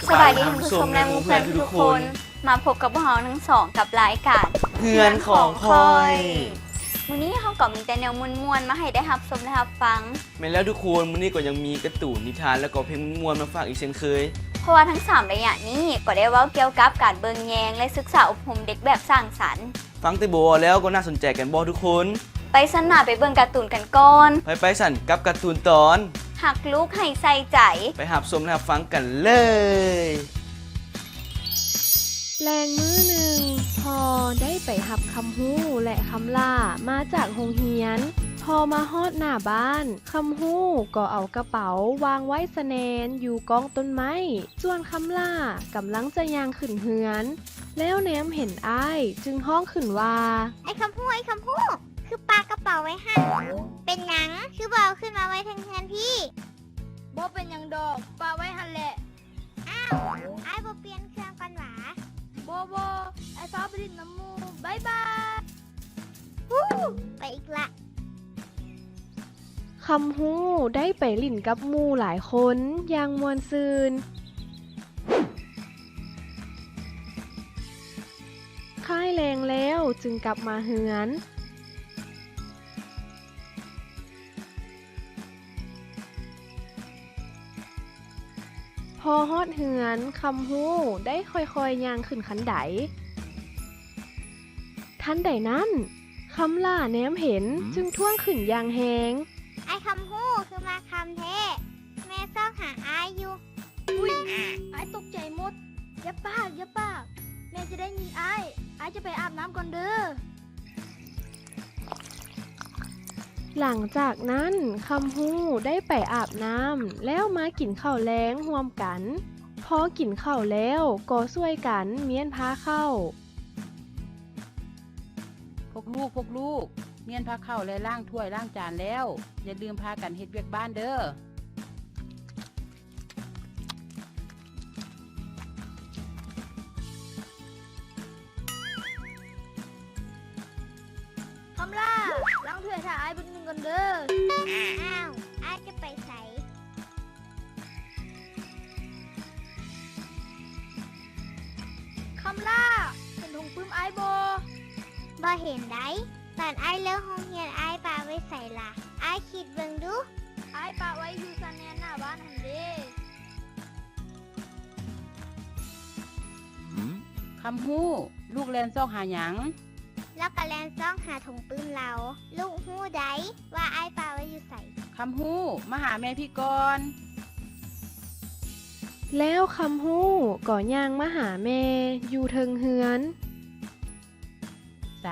ສະບາຍດີທ່ານຜູ້ຊົມ ແລະ ໝູ່ເພື່ອນທຸກໆຄົນ, ມາພົບກັບພວກເຮົາທັງສອງກັບລາຍການເຮືອນຂອງຂ້ອຍ. ມື້ນີ້ເຮົາກໍມີແຕ່ແນວມ່ວນໆມາໃຫ້ໄດ້ຮັບຊົມ ແລະ ຮັບຟັງ. ແມ່ນແລ້ວທຸກຄົນ, ມື້ນີ້ກໍຍັງມີກາຕູນ, ນິທານ ແລະ ກໍເພງມ່ວນໆມາຝາກອີກເຊັ່ນເຄີຍ. ເພາະວ່າທັງສາມໄລຍະນີ້ກໍໄດ້ເວົ້າກ່ຽວກັບການເບິ່ງແຍງ ແລະ ສຶກສາອົບຮົມເດັກແບບສ້າງສັນ. ຟັງແຕ່ບົດເວົ້າແລ້ວກໍໜ້າສົນໃຈກັນບໍ່ທຸກຄົນ? ໄປຊັ້ນນະ ໄປເບິ່ງກາຕູນກັນກ່ອນ. ໄປໆຊັ້ນ ກັບກາຕູນຕອນ ຮັກລູກໃຫ້ໃສ່ໃຈ. ໄປຮັບຊົມ ແລະ ຮັບຟັງກັນເລີຍ. ແລງມື້ໜຶ່ງ, ພໍ່ໄດ້ໄປຮັບຄຳຮູ້ ແລະ ຄຳຫຼ້າມາຈາກໂຮງຮຽນ. ພໍມາຮອດໜ້າບ້ານ, ຄຳຮູ້ກໍເອົາກະເປົາວາງໄວ້ສະແໜ່ນຢູ່ກ້ອງຕົ້ນໄມ້, ສ່ວນຄຳຫຼ້າກຳລັງຈະຍ່າງຂຶ້ນເຮືອນ, ແລ້ວແນມເຫັນອ້າຍຈຶ່ງຮ້ອງຂຶ້ນວ່າ, ອ້າຍຄຳຮູ້, ອ້າຍຄຳຮູ້, ຄືປະກະເປົາໄວ້ຫັ້ນ? ເປັນຫຍັງ ຄືບໍ່ເອົາຂຶ້ນມາໄວ້ເທິງເຮືອນພີ້? ບໍ່ເປັນຫຍັງດອກ, ປະໄວ້ຫັ້ນແຫຼະ. ອ້າວ, ອ້າຍບໍ່ປ່ຽນເຄື່ອງກ່ອນຫວາ? ບໍ່, ບໍ່, ອ້າຍຟ້າວໄປຫຼິ້ນນຳໝູ່. ບາຍບາຍ. ຮູ້, ໄປອີກລະ. ຄຳຮູ້ໄດ້ໄປຫຼິ້ນກັບໝູ່ຫຼາຍຄົນຢ່າງມ່ວນຊື່ນ. ຄ້າຍແລງແລ້ວຈຶ່ງກັບມາເຮືອນ. ພໍຮອດເຮືອນ, ຄຳຮູ້ໄດ້ຄ່ອຍໆຍ່າງຂຶ້ນຄັນໄດ. ທັນໃດນັ້ນ, ຄຳຫຼ້າແນມເຫັນ ອືມ ຈຶ່ງທ້ວງຂຶ້ນຢ່າງແຮງ. ອ້າຍຄຳຮູ້ ຄືມາຄ່ຳແທ້? ແມ່ຊອກຫາອ້າຍຢູ່. ອຸ້ຍ, ອ້າຍຕົກໃຈໝົດ. ຢ່າປາກ, ຢ່າປາກ. ແມ່ຈະໄດ້ຍິນອ້າຍ. ອ້າຍຈະໄປອາບນ້ຳກ່ອນເດີ້. ຫຼັງຈາກນັ້ນ, ຄຳຮູ້ໄດ້ໄປອາບນ້ຳ ແລ້ວມາກິນເຂົ້າແລງຮ່ວມກັນ. ພໍກິນເຂົ້າແລ້ວກໍຊ່ວຍກັນມ້ຽນພາເຂົ້າ. ພວກລູກ, ພວກລູກ, ມ້ຽນພາເຂົ້າ ແລະ ລ້າງຖ້ວຍລ້າງຈານແລ້ວ, ຢ່າລືມພາກັນເຮັດວຽກບ້ານເດີ້. ຄຳຫຼ້າ, ລ້າງຖ້ວຍຖ້າອ້າຍບຶດໜຶ່ງກ່ອນເດີ້. ອ້າວ, ອ້າຍຈະໄປໃສ? ຄຳຫຼ້າ, ເຫັນຖົງປຶ້ມອ້າຍບໍ່? ບໍ່ເຫັນໃດ. ຕອນອ້າຍເລີກໂຮງຮຽນ ອ້າຍປະໄວ້ໃສລະ? ອ້າຍຄິດເບິ່ງດູ. ອ້າຍປະໄວ້ຢູ່ສະແໜ່ນໜ້າບ້ານຫັ້ນເດ. ຄຳຮູ້, ລູກແລ່ນຊອກຫາຫຍັງ? ລາວກໍແລ່ນຊອກຫາຖົງປຶ້ມລາວ. ລູກຮູ້ໃດວ່າອ້າຍປະໄວ້ຢູ່ໃສ? ຄຳຮູ້, ມາຫາແມ່ພີ້ກ່ອນ. ແລ້ວຄຳຮູ້ກໍຍ່າງມາຫາແມ່ຢູ່ເທິງເຮືອນ. ໃສ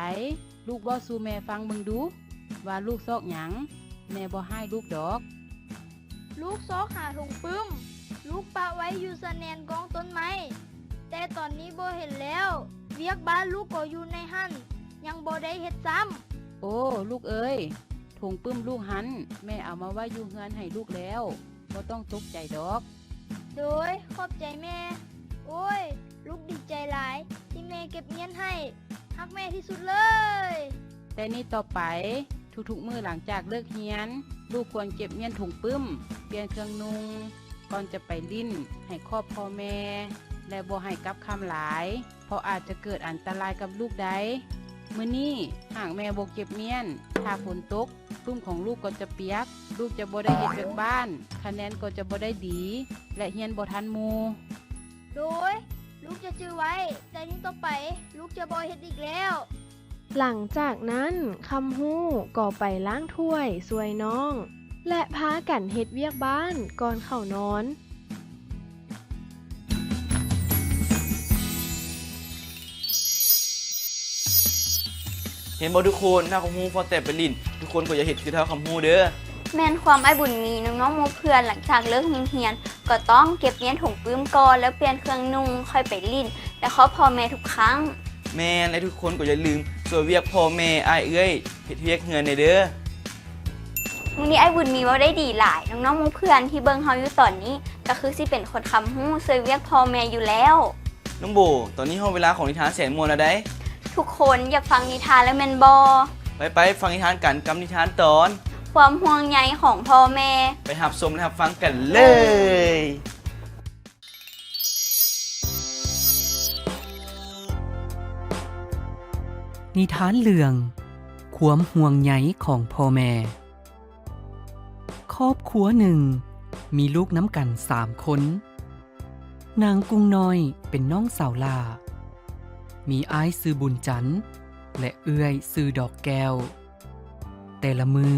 ລູກເວົ້າສູ່ແມ່ຟັງເບິ່ງດູ ວ່າລູກຊອກຫຍັງ? ແມ່ບໍ່ຮ້າຍລູກດອກ. ລູກຊອກຫາຖົງປຶ້ມ. ລູກປະໄວ້ຢູ່ສະແໜ່ນກ້ອງຕົ້ນໄມ້, ແຕ່ຕອນນີ້ບໍ່ເຫັນແລ້ວ. ວຽກບ້ານລູກກໍຢູ່ໃນຫັ້ນ, ຍັງບໍ່ໄດ້ເຮັດຊ້ຳ. ໂອ້ ລູກເອີຍ, ຖົງປຶ້ມລູກຫັ້ນ ແມ່ເອົາມາໄວ້ຢູ່ເຮືອນໃຫ້ລູກແລ້ວ, ບໍ່ຕ້ອງຕົກໃຈດອກ. ໂດຍ ຂອບໃຈແມ່. ໂອ້ຍ ລູກດີໃຈຫຼາຍທີ່ແມ່ເກັບມ້ຽນໃຫ້. ຮັກແມ່ທີ່ສຸດເລີຍ. ແຕ່ນີ້ຕໍ່ໄປ, ທຸກໆມື້ຫຼັງຈາກເລີກຮຽນ, ລູກຄວນເກັບມ້ຽນຖົງປຶ້ມ, ປ່ຽນເຄື່ອງນຸ່ງ, ກ່ອນຈະໄປຫຼິ້ນ, ໃຫ້ຄອບພໍ່ແມ່ ແລະ ບໍ່ໃຫ້ກັບຄ່ຳຫຼາຍ, ເພາະອາດຈະເກີດອັນຕະລາຍກັບລູກໄດ້. ມື້ນີ້ຫາກແມ່ບໍ່ເກັບມ້ຽນ, ຖ້າຝົນຕົກ, ປຶ້ມຂອງລູກກໍຈະປຽກ, ລູກຈະບໍ່ໄດ້ເຮັດວຽກບ້ານ, ຄະແນນກໍຈະບໍ່ໄດ້ດີ ແລະ ຮຽນບໍ່ທັນໝູ່. ໂດຍ ລູກຈະຈື່ໄວ້, ແຕ່ນີ້ຕໍ່ໄປ ລູກຈະບໍ່ເຮັດອີກແລ້ວ. ຫຼັງຈາກນັ້ນ, ຄຳຮູ້ກໍໄປລ້າງຖ້ວຍຊ່ວຍນ້ອງ ແລະ ພາກັນເຮັດວຽກບ້ານກ່ອນເຂົ້ານອນ. ເຫັນບໍ່ທຸກຄົນ, ຖ້າຄຳຮູ້ຟ້າວແຕ່ໄປຫຼິ້ນ, ທຸກຄົນກໍຢ່າເຮັດຄືທ້າວຄຳຮູ້ເດີ້. ແມ່ນຄວາມອ້າຍບຸນມີ, ນ້ອງໆໝູ່ເພື່ອນ ຫຼັງຈາກເລີກໂຮງຮຽນ ກໍຕ້ອງເກັບມ້ຽນຖົງປຶ້ມກ່ອນ ແລ້ວປ່ຽນເຄື່ອງນຸ່ງ ຄ່ອຍໄປຫຼິ້ນ ແລະ ຄອບພໍ່ແມ່ທຸກຄັ້ງ. ແມ່ນ, ແລະ ທຸກຄົນກໍຢ່າລືມຊ່ວຍວຽກພໍ່ແມ່, ອ້າຍເອື້ອຍ ເຮັດວຽກເຮືອນແດ່ເດີ້. ມື້ນີ້ອ້າຍບຸນມີເວົ້າໄດ້ດີຫຼາຍ, ນ້ອງໆໝູ່ເພື່ອນທີ່ເບິ່ງເຮົາຢູ່ຕອນນີ້ ກໍຄືຊິເປັນຄົນຄຳຮູ້ຊ່ວຍວຽກພໍ່ແມ່ຢູ່ແລ້ວ. ນ້ອງໂບ, ຕອນນີ້ຮອດເວລາຂອງນິທານແສນມ່ວນແລ້ວໃດ໋. ທຸກຄົນຢາກຟັງນິທານແລ້ວແມ່ນບໍ່? ໄປໆ ຟັງນິທານກັນກັບນິທານຕອນ ຄວາມຫ່ວງໃຍຂອງພໍ່ແມ່. ໄປຮັບຊົມ ແລະ ຮັບຟັງກັນເລີຍ. ນິທານເລື່ອງ ຄວາມຫ່ວງໃຍຂອງພໍ່ແມ່. ຄອບຄົວໜຶ່ງມີລູກນຳກັນສາມຄົນ. ນາງກຸ້ງນ້ອຍເປັນນ້ອງສາວຫຼ້າ, ມີອ້າຍຊື່ບຸນຈັນ ແລະ ເອື້ອຍຊື່ດອກແກ້ວ. ແຕ່ລະມື້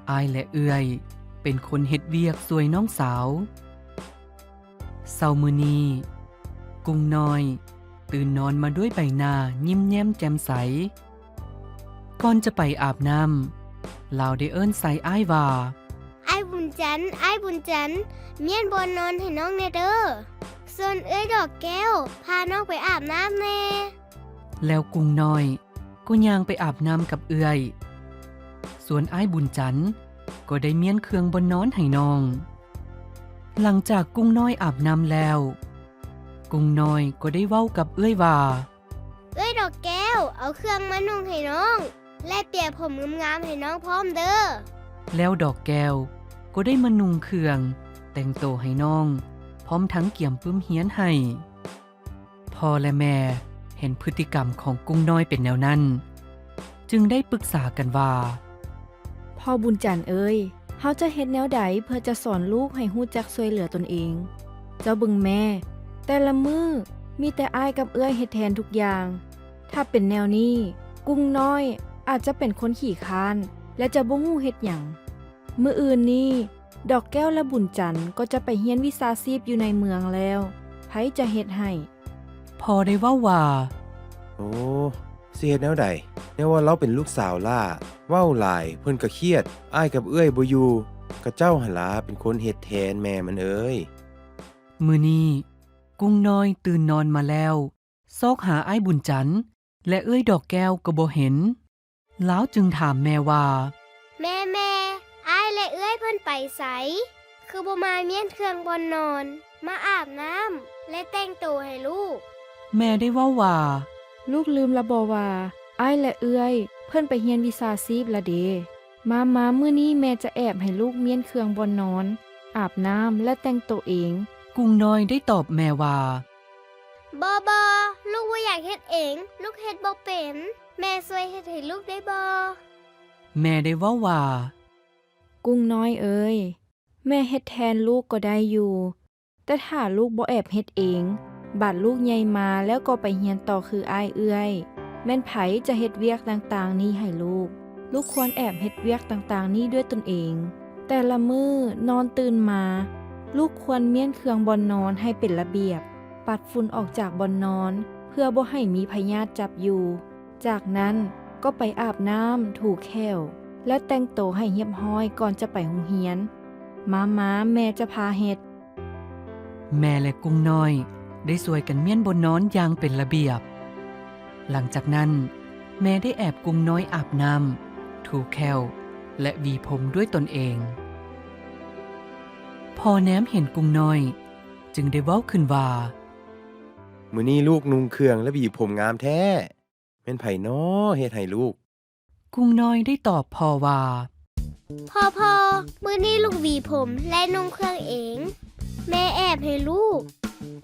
ອ້າຍ ແລະ ເອື້ອຍເປັນຄົນເຮັດວຽກຊ່ວຍນ້ອງສາວ. ເຊົ້າມື້ນີ້ ກຸ້ງນ້ອຍຕື່ນນອນມາດ້ວຍໃບໜ້າຍິ້ມແຍ້ມແຈ່ມໃສ. ກ່ອນຈະໄປອາບນ້ຳ, ລາວໄດ້ເອີ້ນໃສ່ອ້າຍວ່າ, ອ້າຍບຸນຈັນ, ອ້າຍບຸນຈັນ, ມ້ຽນບ່ອນນອນໃຫ້ນ້ອງແດ່ເດີ້. ສ່ວນເອື້ອຍດອກແກ້ວ ພານ້ອງໄປອາບນ້ຳແດ່. ແລ້ວກຸ້ງນ້ອຍກໍຍ່າງໄປອາບນ້ຳກັບເອື້ອຍ, ສ່ວນອ້າຍບຸນຈັນກໍໄດ້ມ້ຽນເຄື່ອງບ່ອນນອນໃຫ້ນ້ອງ. ຫຼັງຈາກກຸ້ງນ້ອຍອາບນ້ຳແລ້ວ, ກຸ້ງນ້ອຍກໍໄດ້ເວົ້າກັບເອື້ອຍວ່າ, ເອື້ອຍດອກແກ້ວ, ເອົາເຄື່ອງມານຸ່ງໃຫ້ນ້ອງ ແລະ ປຽນຜົມງາມໆໃຫ້ນ້ອງພ້ອມເດີ້. ແລ້ວດອກແກ້ວກໍໄດ້ມານຸ່ງເຄື່ອງແຕ່ງໂຕໃຫ້ນ້ອງ, ພ້ອມທັງກຽມປຶ້ມຮຽນໃຫ້. ພໍ່ ແລະ ແມ່ເຫັນພຶດຕິກຳຂອງກຸ້ງນ້ອຍເປັນແນວນັ້ນ, ຈຶ່ງໄດ້ປຶກສາກັນວ່າ, ພໍ່ບຸນຈັນເອີຍ, ເຮົາຈະເຮັດແນວໃດເພື່ອຈະສອນລູກໃຫ້ຮູ້ຈັກຊ່ວຍເຫຼືອຕົນເອງ? ເຈົ້າເບິ່ງແມ້, ແຕ່ລະມື້ມີແຕ່ອ້າຍກັບເອື້ອຍເຮັດແທນທຸກຢ່າງ. ຖ້າເປັນແນວນີ້, ກຸ້ງນ້ອຍອາດຈະເປັນຄົນຂີ້ຄ້ານ ແລະ ຈະບໍ່ຮູ້ເຮັດຫຍັງ. ມື້ອື່ນນີ້, ດອກແກ້ວ ແລະ ບຸນຈັນກໍຈະໄປຮຽນວິຊາຊີບຢູ່ໃນເມືອງແລ້ວ, ໃຜຈະເຮັດໃຫ້? ພໍ່ໄດ້ເວົ້າວ່າ, ໂອ້, ຊິເຮັດແນວໃດ? ແນວວ່າລາວເປັນລູກສາວຫຼ້າ, ເວົ້າຫຼາຍເພິ່ນກໍຄຽດ, ອ້າຍກັບເອື້ອຍບໍ່ຢູ່, ກະເຈົ້າຫັ້ນລະເປັນຄົນເຮັດແທນແມ່ມັນເອີຍ. ມື້ນີ້, ກຸ້ງນ້ອຍຕື່ນນອນມາແລ້ວ, ຊອກຫາອ້າຍບຸນຈັນ ແລະ ເອື້ອຍດອກແກ້ວກໍບໍ່ເຫັນ. ລາວຈຶ່ງຖາມແມ່ວ່າ, ແມ່, ແມ່, ອ້າຍ ແລະ ເອື້ອຍເພິ່ນໄປໃສ? ຄືບໍ່ມາມ້ຽນເຄື່ອງບ່ອນນອນ, ມາອາບນ້ຳ ແລະ ແຕ່ງໂຕໃຫ້ລູກ? ແມ່ໄດ້ເວົ້າວ່າ, ລູກລືມລະບໍວ່າ ອ້າຍ ແລະ ເອື້ອຍເພິ່ນໄປຮຽນວິຊາຊີບລະເດ? ມາ, ມາ, ມື້ນີ້ແມ່ຈະແອບໃຫ້ລູກມ້ຽນເຄື່ອງບ່ອນນອນ, ອາບນ້ຳ ແລະ ແຕ່ງໂຕເອງ. ກຸ້ງນ້ອຍໄດ້ຕອບແມ່ວ່າ, ບໍ່, ບໍ່, ລູກບໍ່ຢາກເຮັດເອງ, ລູກເຮັດບໍ່ເປັນ, ແມ່ຊ່ວຍເຮັດໃຫ້ລູກໄດ້ບໍ່? ແມ່ໄດ້ເວົ້າວ່າ, ກຸ້ງນ້ອຍເອີຍ, ແມ່ເຮັດແທນລູກກໍໄດ້ຢູ່, ແຕ່ຖ້າລູກບໍ່ແອບເຮັດເອງ, ບາດລູກໃຫຍ່ມາແລ້ວກໍໄປຮຽນຕໍ່ຄືອ້າຍເອື້ອຍ, ແມ່ນໃຜຈະເຮັດວຽກຕ່າງໆນີ້ໃຫ້ລູກ? ລູກຄວນແອບເຮັດວຽກຕ່າງໆນີ້ດ້ວຍຕົນເອງ. ແຕ່ລະມື້ນອນຕື່ນມາ, ລູກຄວນມ້ຽນເຄື່ອງບ່ອນນອນໃຫ້ເປັນລະບຽບ, ປັດຝຸ່ນອອກຈາກບ່ອນນອນ ເພື່ອບໍ່ໃຫ້ມີພະຍາດຈັບຢູ່. ຈາກນັ້ນກໍໄປອາບນ້ຳ, ຖູແຂ້ວ ແລະ ແຕ່ງໂຕໃຫ້ຮຽບຮ້ອຍກ່ອນຈະໄປໂຮງຮຽນ. ມາ, ມາ, ແມ່ຈະພາເຮັດ. ແມ່ ແລະ ກຸ້ງນ້ອຍໄດ້ຊ່ວຍກັນມ້ຽນບ່ອນນອນຢ່າງເປັນລະບຽບ. ຫຼັງຈາກນັ້ນ, ແມ່ໄດ້ແອບກຸ້ງນ້ອຍອາບນ້ຳ, ຖູແຂ້ວ ແລະ ຫວີຜົມດ້ວຍຕົນເອງ. ພໍ່ແນມເຫັນກຸ້ງນ້ອຍ, ຈຶ່ງໄດ້ເວົ້າຂຶ້ນວ່າ, ມື້ນີ້ລູກນຸ່ງເຄື່ອງ ແລະ ຫວີຜົມງາມແທ້. ແມ່ນໃຜນໍເຮັດໃຫ້ລູກ? ກຸ້ງນ້ອຍໄດ້ຕອບພໍ່ວ່າ, ພໍ່, ພໍ່, ມື້ນີ້ລູກຫວີຜົມ ແລະ ນຸ່ງເຄື່ອງເອງ. ແມ່ແອບໃຫ້ລູກ,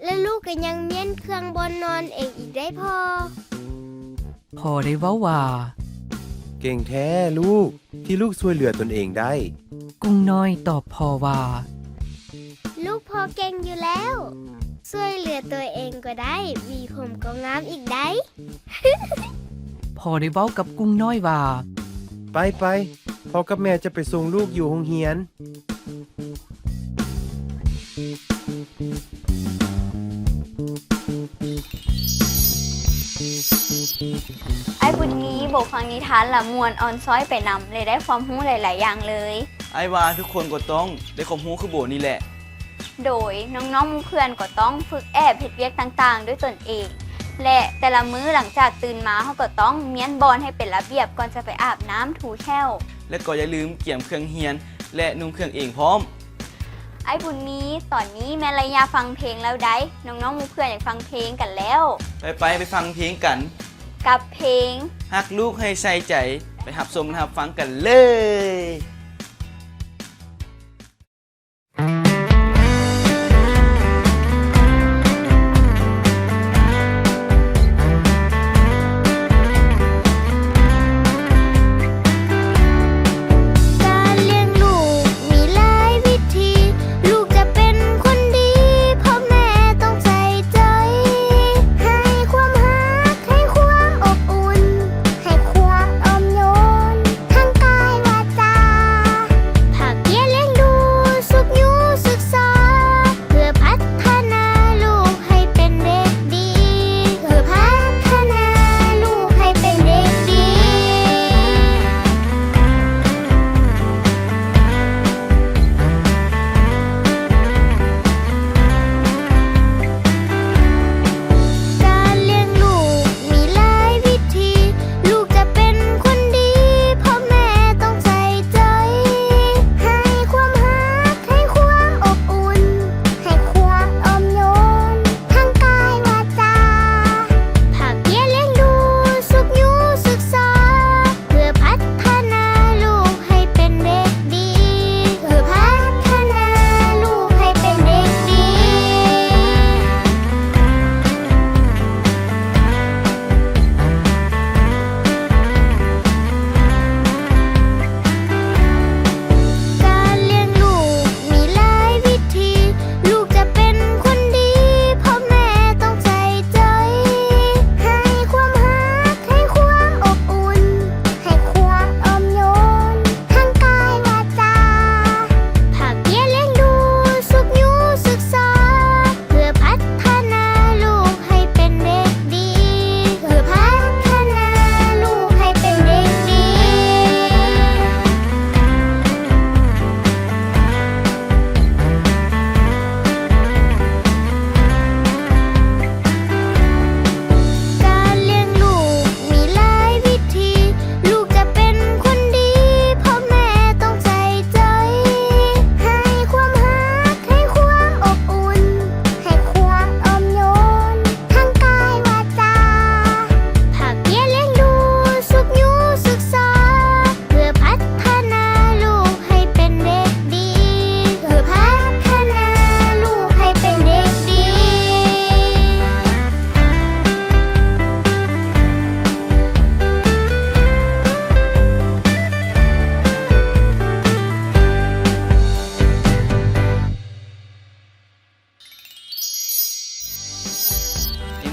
ແລະ ລູກກໍຍັງມ້ຽນເຄື່ອງບ່ອນນອນເອງອີກໄດ໋ພໍ່. ພໍ່ໄດ້ເວົ້າວ່າ, ເກັ່ງແທ້ລູກ, ທີ່ລູກຊ່ວຍເຫຼືອຕົນເອງໄດ້. ກຸ້ງນ້ອຍຕອບພໍ່ວ່າ, ລູກພໍ່ເກັ່ງຢູ່ແລ້ວ, ຊ່ວຍເຫຼືອຕົວເອງກໍໄດ້, ຫວີຜົມກໍງາມອີກໄດ໋. ພໍ່ໄດ້ເວົ້າກັບກຸ້ງນ້ອຍວ່າ, ໄປ, ໄປ, ພໍ່ກັບແມ່ຈະໄປສົ່ງລູກຢູ່ໂຮງຮຽນ. ອ້າຍບຸນມີ ໂບຟັງນິທານລະມ່ວນ, ອ່ອນຊ້ອຍໄປນຳ ແລະ ໄດ້ຄວາມຮູ້ຫຼາຍໆຢ່າງເລີຍ. ອ້າຍວ່າທຸກຄົນກໍຕ້ອງໄດ້ຄວາມຮູ້ຄືໂບນີ້ແຫຼະ. ໂດຍ ນ້ອງໆໝູ່ເພື່ອນກໍຕ້ອງຝຶກແອບເຮັດວຽກຕ່າງໆດ້ວຍຕົນເອງ ແລະ ແຕ່ລະມື້ຫຼັງຈາກຕື່ນມາ ເຮົາກໍຕ້ອງມ້ຽນບ່ອນໃຫ້ເປັນລະບຽບກ່ອນຈະໄປອາບນ້ຳ, ຖູແຂ້ວ ແລະ ກໍຢ່າລືມກຽມເຄື່ອງຮຽນ ແລະ ນຸ່ງເຄື່ອງເອງພ້ອມ. ອ້າຍບຸນມີ, ຕອນນີ້ແມ່ນໄລຍະຟັງເພງແລ້ວໃດ໋. ນ້ອງໆໝູ່ເພື່ອນຢາກຟັງເພງກັນແລ້ວ. ໄປໆ ໄປຟັງເພງກັນ ກັບເພງ ຮັກລູກໃຫ້ໃສ່ໃຈ. ໄປຮັບຊົມ ແລະ ຮັບຟັງກັນເລີຍ. ອ້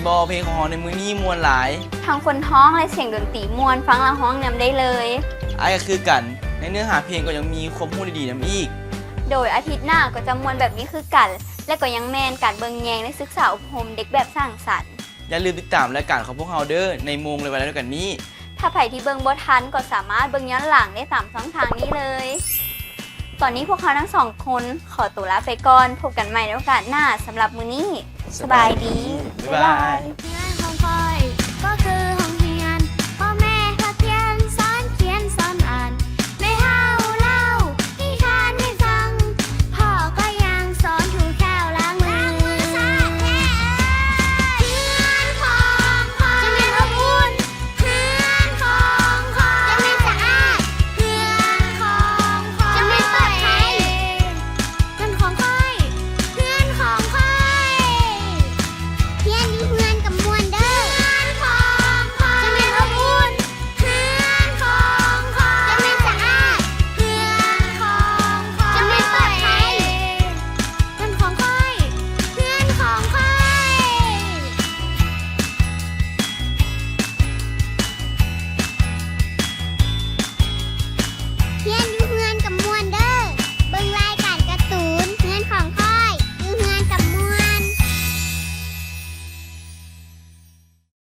ກໍເພງຂອງເຮົາໃນມື້ນີ້ມ່ວນຫຼາຍ. ທັງຄົນຮ້ອງ ແລະ ສຽງດົນຕີມ່ວນ, ຟັງແລ້ວຮ້ອງນຳໄດ້ເລີຍ. ອ້າຍກໍຄືກັນ, ໃນເນື້ອຫາເພງກໍຍັງມີຄວາມຮູ້ດີໆນຳອີກ. ໂດຍອາທິດໜ້າກໍຈະມ່ວນແບບນີ້ຄືກັນ, ແລະ ກໍຍັງແມ່ນການເບິ່ງແຍງ ແລະ ສຶກສາອົບຮົມເດັກແບບສ້າງສັນ. ຢ່າລືມຕິດຕາມລາຍການຂອງພວກເຮົາເດີ້ ໃນໂມງ ແລະ ເວລາດຽວກັນນີ້. ຖ້າໃຜທີ່ເບິ່ງບໍ່ທັນ ກໍສາມາດເບິ່ງຍ້ອນຫຼັງໄດ້ຕາມຊ່ອງທາງນີ້ເລີຍ. ຕອນນີ້ພວກເຮົາທັງສອງຄົນຂໍຕົວລາໄປກ່ອນ. ພົບກັນໃໝ່ໃນໂອກາດໜ້າ. ສຳລັບມື້ນີ້ ສະບາຍດີ. ສະບາຍດີ. ບາຍບາຍ.